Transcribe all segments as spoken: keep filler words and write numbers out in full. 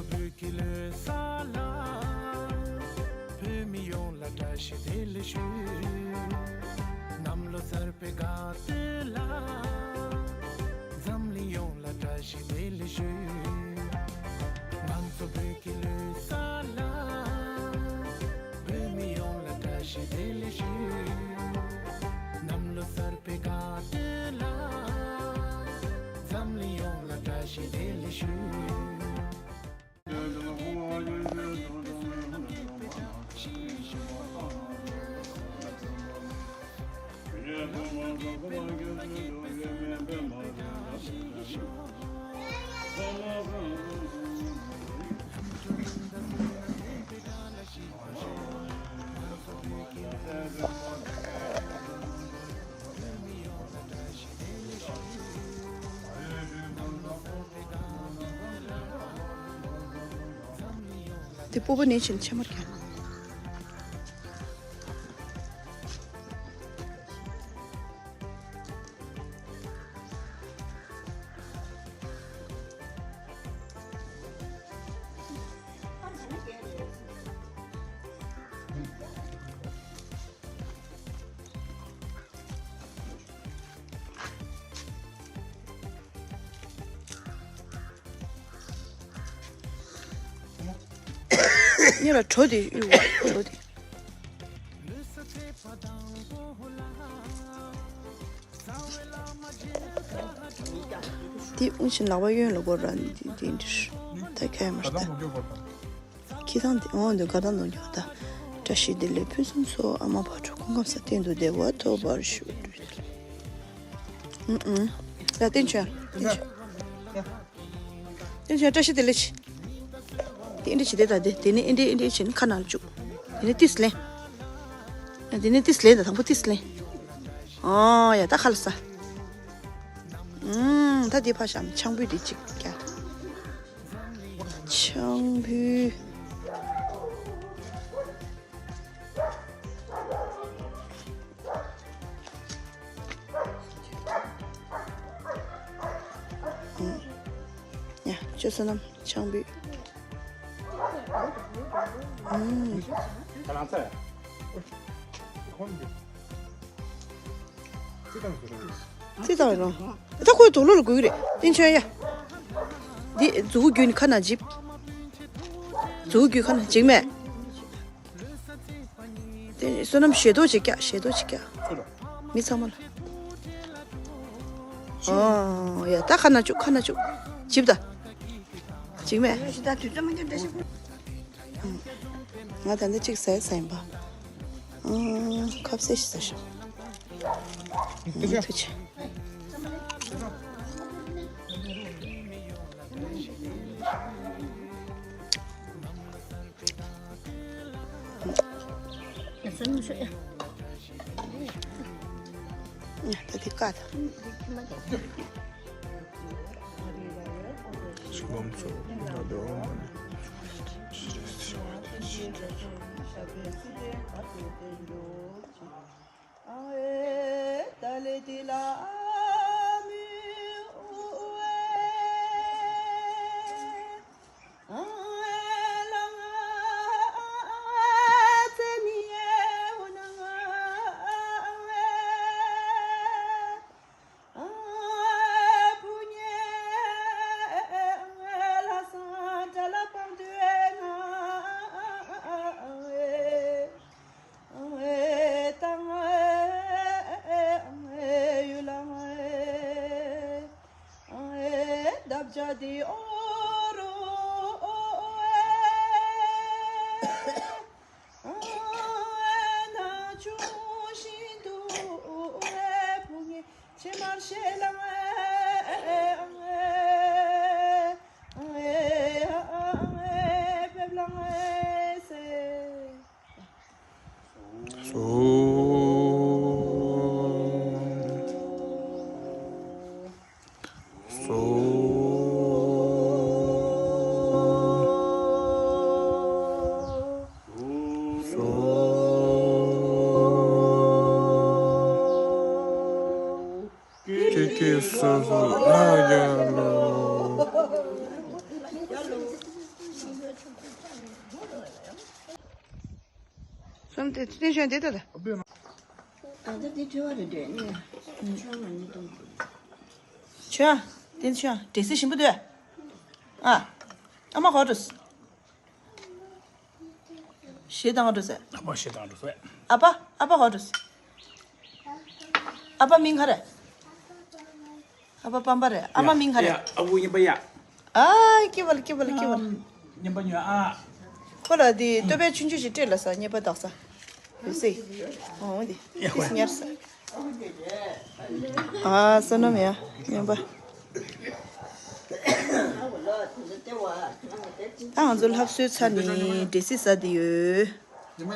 བོད་ཀྱི་ལོ་གསར་ལ། བོད་མི་ཡོངས་ལ་བཀྲ་ཤིས་བདེ་ལེགས་ཞུ། གནམ་ལོ་གསར་པའི་དགའ་སྟོན་ལ། འཛམ་གླིང་ཡོངས་ལ་བཀྲ་ཤིས་བདེ་ལེགས་ཞུ། ང་ཚོ་བོད་ཀྱི་ལོ་གསར་ལ། བོད་མི་ཡོངས་ལ་བཀྲ་ཤིས་བདེ་ལེགས་ཞུ། གནམ་ལོ་གསར་པའི་དགའ་སྟོན་ལ། འཛམ་གླིང་ཡོངས་ལ་བཀྲ་ཤིས་བདེ་ལེགས་ཞུ། དེ་སྤོ་བོ་ནས་ཕྱིན་ཆེ་མར་ཁྱེར། ཉེ་ལ་གྲོ་དེ་གཡུག་གྲོ་དེ། དེ་དབུང་ཆེན་ལག་པ་གཡོན་ལ་བོར་ར་འདི་འདི་འདིར་ད་ཁ་ཡ་མར་ད། ཁྱི་ཐང་དེ་འོང་དུ་དགའ་ཐང་དུ་འགྱོ་ད། བཀྲ་ཤིས་བདེ་ལེགས་ཕུན་སུམ་ཚོགས། ཨ་མ་བག་དྲོ་སྐུ་ཁམས་བཟང་། གཏན་དུ་བདེ་བ་ཐོབ་པར་ཤོག། ཨུ་ཨུ། ཡ་བསྟན་ཆོས་ཡ་བསྟན་ཆོས། བསྟན་ཆོས་བཀྲ་ཤིས་བདེ་ལེགས་ཤིག། དེ་ཨེ་འདྲ་བྱེད་དེ་ད་དེ་དེ་ནས་ཨེ་འདྲ་ཨེ་འདྲ་བྱེད་ནས་ཁ་ནང་ལ་བཅུག། དེ་ནས་ཏིས་ལེན། དེ་ནས་ཏིས་ལེན་ད་དང་པོ་ཏིས་ལེན། ཨོ་ཡ་ད་ཁ་ལ་ས། ཨུམ་ད་དེ་ཕ་ཤམ་ཆང་བུ་དེ་གཅིག་རྒྱག། ཆང་བུ། ཡ་ཅོ་བསོད་ནམས་ཆང་བུ། ཨུམ། ཁ་ལང་ཚ། ཙི་ཏང་རོ། ད་ཁོའི་དུག་ལོག་ལ་འགུལ་གི་རེད། བསྟན་ཆོས་ཡ། འདི་མཛུ་གུ་བརྒྱུད་ནས་ཁ་ན་འཇིབ། མཛུ་གུ་བརྒྱུད་ཁ་ན་འཇིགས་མེད། དེ་བསོད་ནམས་ཞེ་དོག་ཅིག་སྐྱག་ཞེ་དོག་ཅིག་སྐྱག། མི་ཚང་མ་ལ། ཨོ་ཡ་ད་ཁ་ན་བཅུག་ཁ་ན་བཅུག། འཇིབ་ད། འཇིགས་མེད། ང་ད་ལྟ་གཅིག་ཟས་ཟ་ཡིན་པ། ཨང་ཁ་ཟས་ཤིག་ཟ་ཤོག། ཨང་ཐུགས་རྗེ་ཆེ། ད་དེ་ཀ་ད། ཀི་ཀི་སུ་སུ་ལ་ཡ་ལོ། སོམ་དེ་ཚུལ་ཤོན་དེ་ལྟ་ད། ད་ལྟ་དེ་ཐོས་པ་རེད་འདྲ་ནི། ཆོག་མ་ནི་དང་། ཆོག་དེ་ཆོག་འདྲེ་སྲིན་ཞིམ་པོ་འདུག་ཨ། ཨ་མ་ག་པར་འགྲོ་སོང་། གཞས་བཏང་འགྲོ་སོང་། ཨ་མ་གཞས་བཏང་འགྲོ་སོང་། ཨ་ཕ་ཨ་ཕ་ག་པར་འགྲོ་སོང་། ཨ་ཕ་མིང་ག་རེ། ཨ་ཕ་སྤམ་པ་རེད། ཨ་མ་མིང་ག་རེ། ཡ། ཨ་ཁུ་གཉིས་པ་ཡ། ཨ། སྐྱིད་པ་ལ་སྐྱིད་པ་ལ་སྐྱིད་པ་ལ། ཨམ། ཉན་པ་ཉོན་ཨ། ཁོ་ལ་དེ་ལྟོ་ཕད་ཆུང་ཆུང་ཞིག་སྤྲད་ལ་ས་ཉན་པ་དག་ས། འོད་ཟེར། འོ་འདི་ཏིས་ཉར་ས། ཨ་བསོད་ནམས་ཡ་ཉན་པ། ད་ང་ཚོ་ལྷ་གསོལ་ཚར་ནས་འདྲེ་སྲིན་ཟ་བསྡད་ཡོད།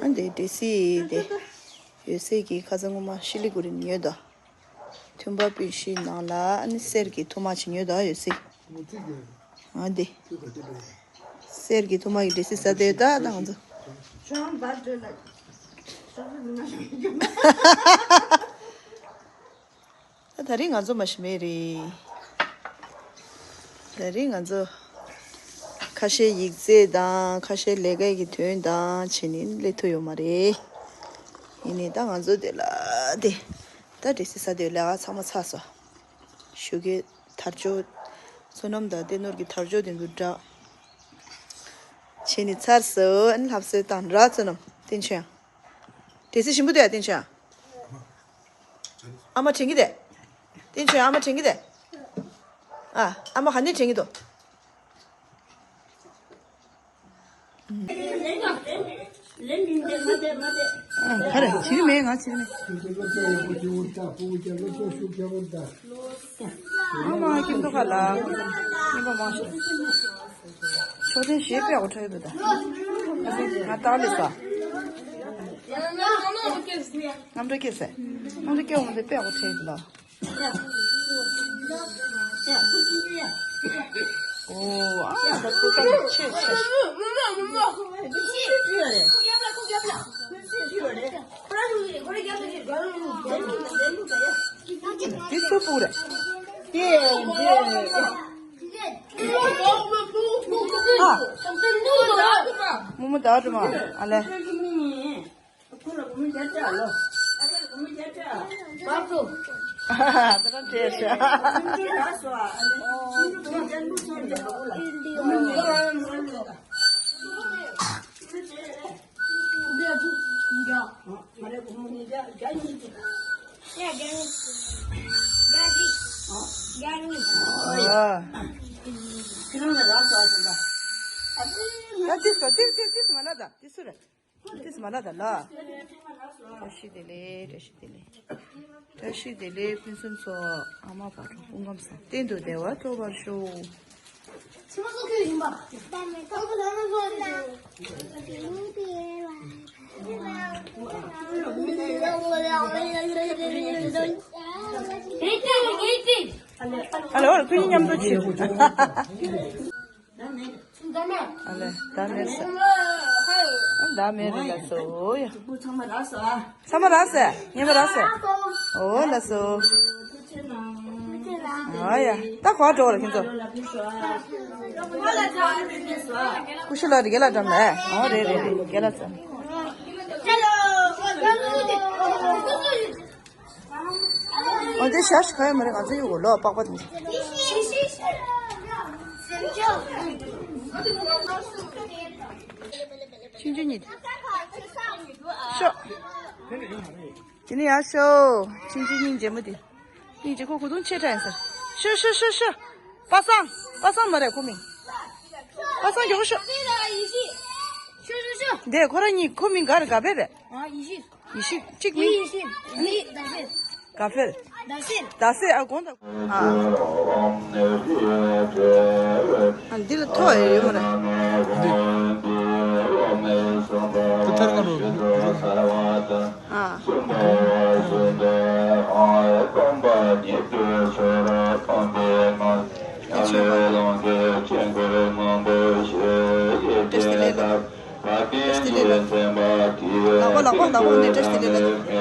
ཨ་འདི་འདྲེ་སྲིན་དེ། འོད་ཟེར་གྱིས་ཁ་སང་སྔོན་མ་ཤི་ལི་གུ་རིན་ཉོས་དོ། ཐུམ་པ་སྤུན་བཞི་ནང་ལ་ཨ་ནི་གསེར་གྱི་ཐུར་མ་ཅིག་ཉོས་དོ་ཡོད་སྲིད། ཨ་འདི། གསེར་གྱི་ཐུར་མ་གི་འདྲེ་སྲིན་ཟ་བསྡད་ད་ད་ང་ཚོ། ད་ད་རིང་ང་ཚོ་མ་ཤི་མེད་རེད། ད་རིང་ང་ཚོ་ཁ་ཤས་ཡིག་ཚད་དང་ཁ་ཤས་ལས་ཀའི་གི་དོན་དང་བྱས་ནས་སླེབས་ཐུབ་ཡོད་མ་རེད། ཡིན་ནའི་ད་ང་ཚོ་དེ་ལ་དེ་ད་འདྲེ་སྲིན་ཟ་དེ་ལས་ཀ་ཚང་མ་ཚར་སོང་། ཞོགས་ཀས་དར་ལྕོག་བསོད་ནམས་དང་བསྟན་ནོར་གྱི་དར་ལྕོག་དེ་ཚོ་འདྲ། བྱས་ནས་ཚར་སོང་། ཨ་ནི་ལྷ་གསོལ་བཏང་ར་བསོད་ནམས་བསྟན་ཆོས་ཡང་། འདྲེ་སྲིན་ཞིམ་པོ་འདུག་ཡ་བསྟན་ཆོས་ཡང་། ཨ་མ་དྲན་གྱི་རེད། བསྟན་ཆོས་ཡང་ཨ་མ་དྲན་གྱི་རེད། ཨ། ཨ་མ་ག་ནས་དྲན་གྱི་འདུག་ཨ། ག་རེ་བྱེད་ཀྱི་མེད། ང་བྱེད་ཀྱི་མེད། ཨ་མ་ཁྱིམ་ཐོག་ཁ་ལ་རྙིང་པ་མང་ཤོས། ཆོག་ཐེངས་ཞེས་དཔེ་འོ་ཁྲ་ཡོད་པ་ད། ང་ཏག་ལས་ས། རྔམ་སྐྲག་སྐྱེས་སེ། རྔམ་སྐྲག་སྐྱེས་འོང་དེ་དཔེ་འོ་ཁྲ་ཡོད་པ་ལ། ཨོ། ཨ་ད་ཁོ་ཚང་ཆེ་ཆེ། འདི་སུ་སྤུ་རེད། ཨ། མུ་མུ་ད་རུ་མ་ཨ་ལེ། ཁོ་ལ་བུ་མོ་བརྒྱ་ཕྲག་ལོ། ཨ་ཁོ་ལ་བུ་མོ་བརྒྱ་ཕྲག་བབ་སོང་། ད་ལྟ་བྲེལ་ཤག་སུམ་ཅུ་ལ་སོ། ཨ་ནི་སུམ་ཅུ་བུ་མོ་བརྒྱ་ཕྲག་སོང་། བུ་མོ་བརྒྱ་ཕྲག་སུམ་ཅུ་བུ་མོ་བརྒྱ་ཕྲག་ང་རའི་བུ་མོ་ཉིས་བརྒྱ་བརྒྱ་གཉིས་ཀྱི། བརྒྱ་གཉིས། བརྒྱ་གཉིས། ཁྱེད་རང་ལ་རག་སོང་ཟེར་ད། ད་ཏིས་ཏིས་ཏིས་ཏིས་མ་ན་ད་ཏིས་སུ་རེད། ཏིས་མ་ན་ད་ལ། བཀྲ་ཤིས་བདེ་ལེགས། བཀྲ་ཤིས་བདེ་ལེགས། བཀྲ་ཤིས་བདེ་ལེགས་ཕུན་སུམ་ཚོགས། ཨ་མ་བག་དྲོ་སྐུ་ཁམས་བཟང་། གཏན་དུ་བདེ་བ་འགྲོ་བར་ཤོག་ཨ་ལེ་ཨོ་ལེ་ཁོ་གཉིས་མཉམ་དུ་ཕྱིན། ཨ་ལེ་ད་མེད་ས། ད་མེད་རེད་ལ་སོ་ཡ། ཚང་མ་རག་སོང་། ངེས་པ་རག་སོང་། ཨོ་ལ་སོ། ཨ་ཡ་ད་ག་པར་འགྲོ་བ་ལ་ཁྱེད་ཚོ། ཀུ་ཤུ་ལ་རེ་རྒན་ལགས་འགྲམ་ལ། ཨོ་རེད་རེད་རེད་རྒན་ལགས་ཚོ། འོ་དེ་ཞག་ཞིག་ག་ཡོད་མ་རེད། ང་ཚོ་གཡུག་གོ་ལོ་པགས་པ་དེ། ཆུང་ཆུང་གཉིས་དེ། ཤོག་དེ་ནས་ཡར་ཤོག་ཆུང་ཆུང་གཉིས་རྗེ་མོ་དེ། སྙིང་རྗེ་ཁོ་གོ་དུང་ཆེ་དྲགས་ཡིན་ས། ཤོག་ཤོག་ཤོག་ཤོག་པ་སངས། པ་སངས་མ་རེད་ཁོ་མིང་། པ་སངས་མགྱོགས་པོ་ཤོག་འདས་ཁོ་རང་གཉིས་ཁོ་མིང་ག་རེ་ག་བེ་རེད། ཡེ་ཤེས། གཅིག་མིན། ཡེ་ཤེས། ག་ཕེར། ཟླ་ཟེར། ཟླ་ཟེར། ཨ་དགོངས་དག་ཨ། ཨ་འདི་ལ་ཐོ་ཡོད་མ་རེད། འདི། ད་ཐར་ག་རུ་རུ། ཨ། ཨ་ཆོས་པ། བཀྲ་ཤིས་བདེ་ལེགས་ལགས། བཀྲ་ཤིས་བདེ་ལེགས་ལགས། ལག་པ་ལག་པ་ལག་པ་འདི་བཀྲ་ཤིས་བདེ་ལེགས་ལགས། ལགས་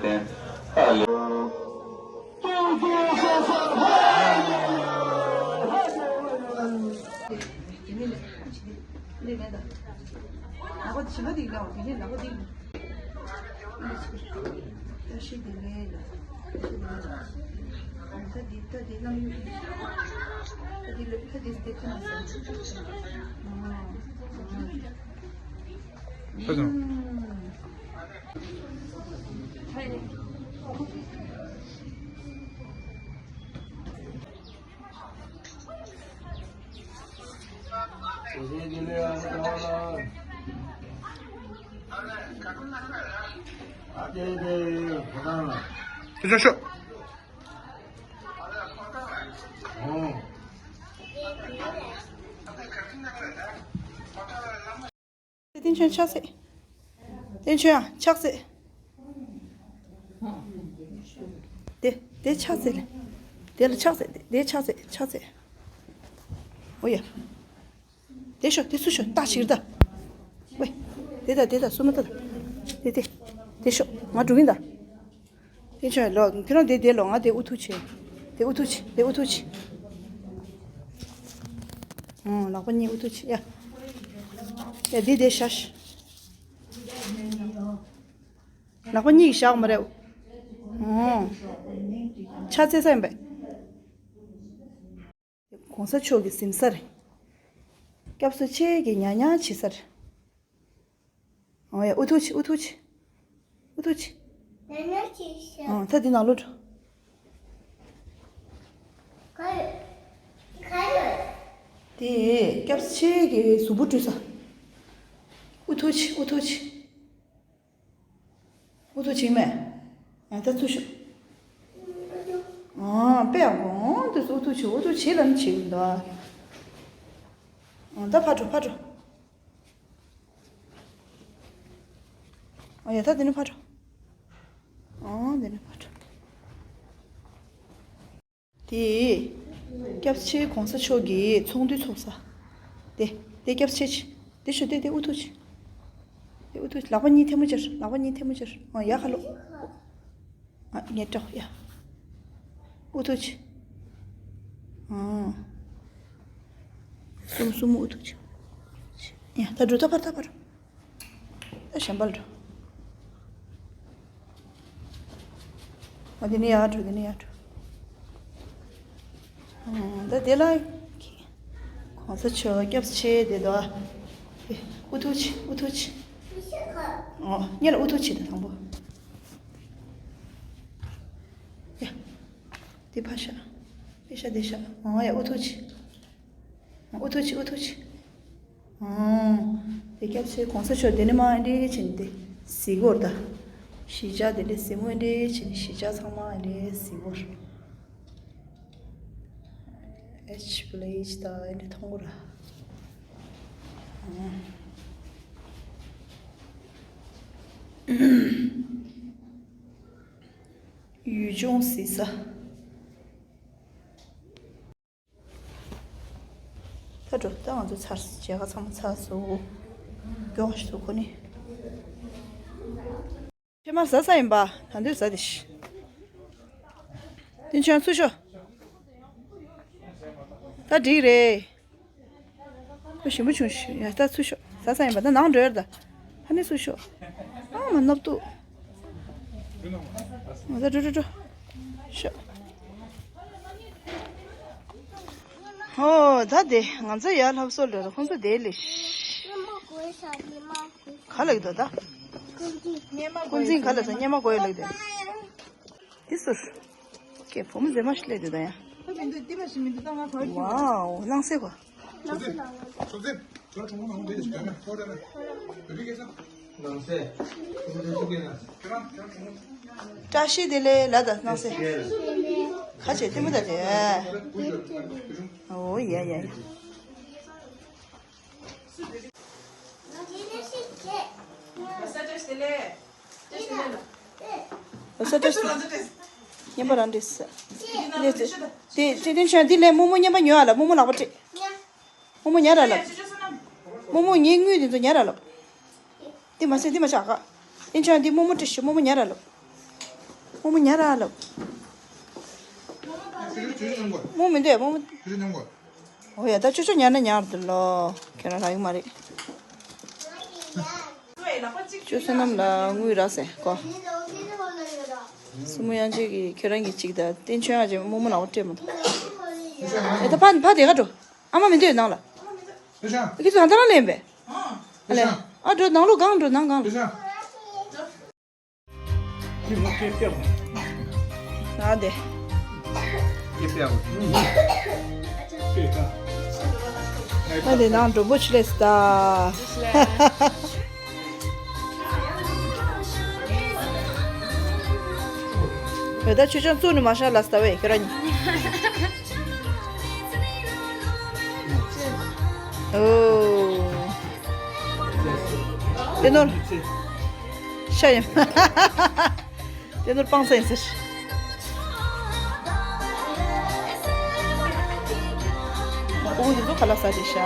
མེད། ཞིམ་པ་འདི་ལ་འོ་དེ་ནས་ལག་པ་འདི་ལ། བཀྲ་ཤིས་བདེ་ལེགས་ལ། བཀྲ་ཤིས་བདེ་ལེགས་ལ། ད་འདི་ད་འདི་བླངས་ཡོད། ད་འདི་ལ་ད་འདི་འདི་ཁ་ན་ས། ཨ། ཨ། ཁ་སང་དེ་ཚོ་ཤོག་བསྟན་ཆོས་ཕྱག་འཚལ། བསྟན་ཆོས་ཡང་ཕྱག་འཚལ། དེ་དེ་ཕྱག་འཚལ། དེ་ལ་ཕྱག་འཚལ། དེ་ཕྱག་འཚལ། ཕྱག་འཚལ། ཨོ་ཡ། དེ་ཤོག་དེ་ཚུར་ཤོག་ལྟ་ཞིག་ད། ཝེ། དེ་ད་དེ་ད་སུ་མ་ད་ད། དེ་དེ། དེ་ཤོག་ང་འགྲོ་གིན་ད། དེ་ཆོས་ལོ་ཁྱེད་རང་དེ་དེ་ལོ་ང་དེ་ཨུ་ཐུག་བྱེད། དེ་ཨུ་ཐུག་བྱེད། དེ་ཨུ་ཐུག་བྱེད། ཨོ་ལག་པ་གཉིས་ཨུ་ཐུག་བྱེད་ཡ། ཡ་དེ་དེ་བཞག་ལག་པ་གཉིས་ཀྱིས་བཞག་མ་རེད། ཨོ། ཕྱག་འཚལ་ས་ཡིན་པས། གོང་ས་མཆོག་གི་གཟིམ་སར། སྐྱབས་སུ་མཆི་གི་ཉ་ཉ་བྱེད་སར། ཨོ་ཡ་ཨུ་ཐུག་བྱེད། ཨུ་ཐུག་བྱེད། ཨུ་ཐུག་བྱེད། ཨོ་ད་འདི་ནང་ལོགས་འགྲོ། དེ་སྐྱབས་སུ་མཆི་གི་གཟུགས་པོ་བཀྲུས་ས། ཨུ་ཐུག་བྱེད། ཨུ་ཐུག་བྱེད། ཨུ་ཐུག་བྱེད་མེད། ཨ་ད་ཚུར་ཤོག་ཨ་དཔེ་ཡག་པོ། ཨོ་དེ་ཚོ་ཨུ་ཐུག་བྱེད། ཨུ་ཐུག་བྱེད་ལབ་ནི་བྱེད་ཀྱི་འདུག་ཨ་ད་ཕར་འགྲོ། ཕར་འགྲོ། ཨ་ཡ་ད་དེ་ནས་ཕར་འགྲོ། ཨ་དེ་ནས་ཕར་འགྲོ། དེ། སྐྱབས་རྗེ་གོང་ས་མཆོག་གི་ཚོགས་འདུ་ཚོགས་ས། དེ། དེ་སྐྱབས་རྗེ་ཆེ། དེ་ཤོག་དེ་དེ་ཨུ་ཐུག་ཆེ། དེ་ཨུ་ཐུག་ཆེ། ལག་པ་གཉིས་ཐལ་མོ་སྦྱར། ལག་པ་གཉིས་ཐལ་མོ་སྦྱར། ཨ་ཡ་ཁ་ལོ། ཨ་ངས་སྐྲག་ཡ། ཨུ་ཐུག་ཆེ། ཨ། སུམ་སུམ་ཨུ་ཐུག་ཆེ། ཡ་ད་འགྲོ། ད་ཕར་ད་ཕར། ད་གཞན་པ་ལ་འགྲོ། ཨ་དེ་ནས་ཡར་འགྲོ། དེ་ནས་ཡར་འགྲོ། ཨ་ད་དེ་ལ། གོང་ས་མཆོག་སྐྱབས་ཆེ་དེ་དོ། ཨུ་ཐུག་ཆེ། ཨུ་ཐུག་ཆེ། ཨོ་ཉེ་ལ་ཨུ་ཐུག་ཆེ་དེ་དང་པོ། ཡ། དེ་ཕ་ཤ། དེ་ཤ་དེ་ཤ། ཨོ་ཡ་ཨུ་ཐུག་ཆེ། ཨུ་ཐུག་ཆེ། ཨུ་ཐུག་ཆེ། ཨོ། དེ་སྐྱབས་ཆེ་གོང་ས་མཆོག་དེ་ནས་མ་འདྲེ་ཆེ་ནི་དེ་གཟིགས་སྐོར་ད། གཞིས་ཆགས་དེ་ལས་གཟིགས་མོ་འདྲེ་ཆེ་ནི་གཞིས་ཆགས་ཚང་མ་འདྲེ་གཟིགས་སྐོར། H village ད་འདྲེ་མཐོང་གོ་ར། ཨོ། ཡུལ་ལྗོངས་གཟིགས་ས། ད་འགྲོ། ད་ང་ཚོ་ཚར། མཇལ་ཁ་ཚང་མ་ཚར་སོང་། མགྱོགས་ཤིག་ཐུག་ཁོ་ནི། ཕྱེ་མར་ཟ་ས་ཡིན་པ། ད་འདོད་ཟ་དེ་ཤི། དེ་ཁྱོད་ཚུར་ཤོག་ད་འགྲིག་རེད། ཁོ་ཞིམ་པོ་བྱུང་ཤི། ཡ་ད་ཚུར་ཤོག་ཟ་ས་ཡིན་པ། ད་ནང་འགྲོ་ཡར་ད། ཧ་ནི་ཚུར་ཤོག་ཨ་མ་ནབ་ཏུ། ད་འགྲོ་འགྲོ་འགྲོ། ཤོག་ཧོ། ད་དེ་ང་ཚོ་ཡར་ལྷ་བཟོ་ལོས་ད་ཁོང་ཚོ་དེ་ལས། ག་ལ་གི་ད་ད། ཀུན་གཟིངས་ག་ལ་ས་སྙེ་མ་གོ་ཡ་ལ་གི་ད། འདི་ཟུར། ཀེ་བུ་མོ་མཛེས་མ་ཞིག་སླེབས་འདུག་ད་ཡ། ཝའོ་སྣང་གསལ་གོ། བཀྲ་ཤིས་བདེ་ལེགས་ལ་ད་སྣང་གསལ། ཁ་ཆེ་ལྟད་མོ་ད་དེ། ཨོ་ཡ་ཡ་ཡ། ས་བཀྲ་ཤིས་བདེ་ལེགས། བཀྲ་ཤིས་བདེ་ལེགས་ལ། ས་བཀྲ་ཤིས་བདེ་ལེགས། བརྙན་པ་རང་འདྲེས། དེ་དེ་དེ་ཆོས་དེ་དེ་དེ་ཆོས་འདི་ལས་རྨོ་མོ་བརྙན་པ་ཉོ་ཨ་ལ། རྨོ་མོ་ལག་པ་སྤྲད། རྨོ་མོ་ཉར་ཨ་ལ། རྨོ་མོ་ངའི་དངུལ་དེ་ཚོ་ཉར་ཨ་ལ། འདི་མ་ཟད་འདི་མ་ཆག་ག་དེ་ཆོས་འདི་རྨོ་མོ་སྤྲད་ཤོག་རྨོ་མོ་ཉར་ཨ་ལ། རྨོ་མོ་ཉར་ཨ་ལ། རྨོ་མི་འདོད་རྨོ་མོ། ཨོ་ཡ་ད་ཆོས་ཆོས་ཉར་ན་ཉར་འདུག་ལོ། ཁྱོད་རང་རག་གི་མ་རེད། ཅོ་བསོད་ནམས་ལ་དངུལ་རག་ཟེར་གོ། སྲུ་མོ་དབྱངས་ཅན་གྱིས་ཁྱོད་རང་གི་གཅིག་དང་བསྟན་ཆོས་ཨ་ཅེ་རྨོ་མོ་ནང་པ་སྤྲད་མ་ཐུབ། ཨེ་ད་ཕ་ཕ་དེ་ག་འགྲོ། ཨ་མ་མི་འདུག་ནང་ལ། ཁྱེད་ཚོ་ད་ལྟ་རང་ལེན་པས། ཨ་ལེ། ཨ་འགྲོ་ནང་ལོགས་སྒང་འགྲོ་ནང་སྒང་ལ། ཨ་དེ། ཨ་དེ་ནང་འགྲོ་པོ་ཆུ་ལས་སི་ད། བོད་ད་ཆུ་ཆང་བཙུགས་ནས་མ་ཤར་ལ་སི་ད་བས་ཁྱོད་རང་གཉིས། ཨོ། དེ་ནོར། ཤ་ཡིན། དེ་ནོར་སྤང་ས་ཡིན་ཟེར། ཨོ་ཡིན་འདུག་ཁ་ལག་ཟ་དེ་ཤ།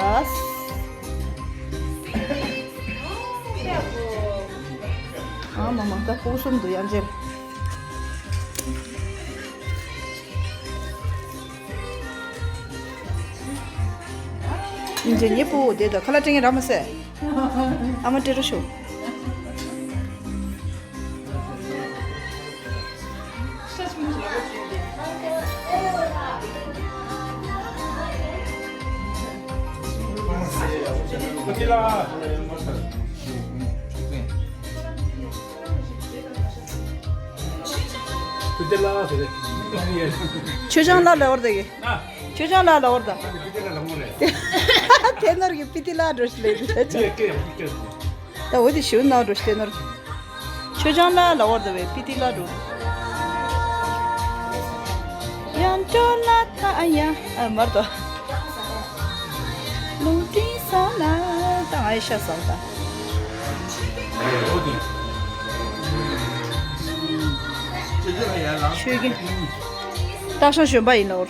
ཨ་མ་མ་ད་ཕྲུ་གུ་གསུམ་འདུག་ཡང་རྗེས། ཉིན་རྗེས་ཉེ་ཕྲུ་གུ་དེ་དང་ཁ་ལག་སྤྲད་མཁན་རག་མ་སོང་། ཨ་མ་སྤྲད་རོགས་ཞུ། ཆོས་སྐྱོང་ལ་ལ་བར་དགེ། ཆོས་སྐྱོང་ལ་ལ་བར་ད། དེ་ནོར་གྱི་པི་ཏི་ལ་འགྲོ་ཤི་ལེ་འདི་ཆ་ཆ། ད་འོ་དེ་ཞུ་ན་འགྲོ་ཤི་དེ་ནོར་གྱི། ཆོས་སྐྱོང་ལ་ལ་བར་ད་བའི་པི་ཏི་ལ་འགྲོ། ཡང་ཅོ་ལ་ད་ཡང་ཨ་མར་དོ། ལུང་དྲིན་སོང་ལ་ད་ཨའི་ཤ་སོང་ད། ཆོས་རྒྱལ། སྟག་ཤམ་གཞོན་པ་ཡིན་ནོར།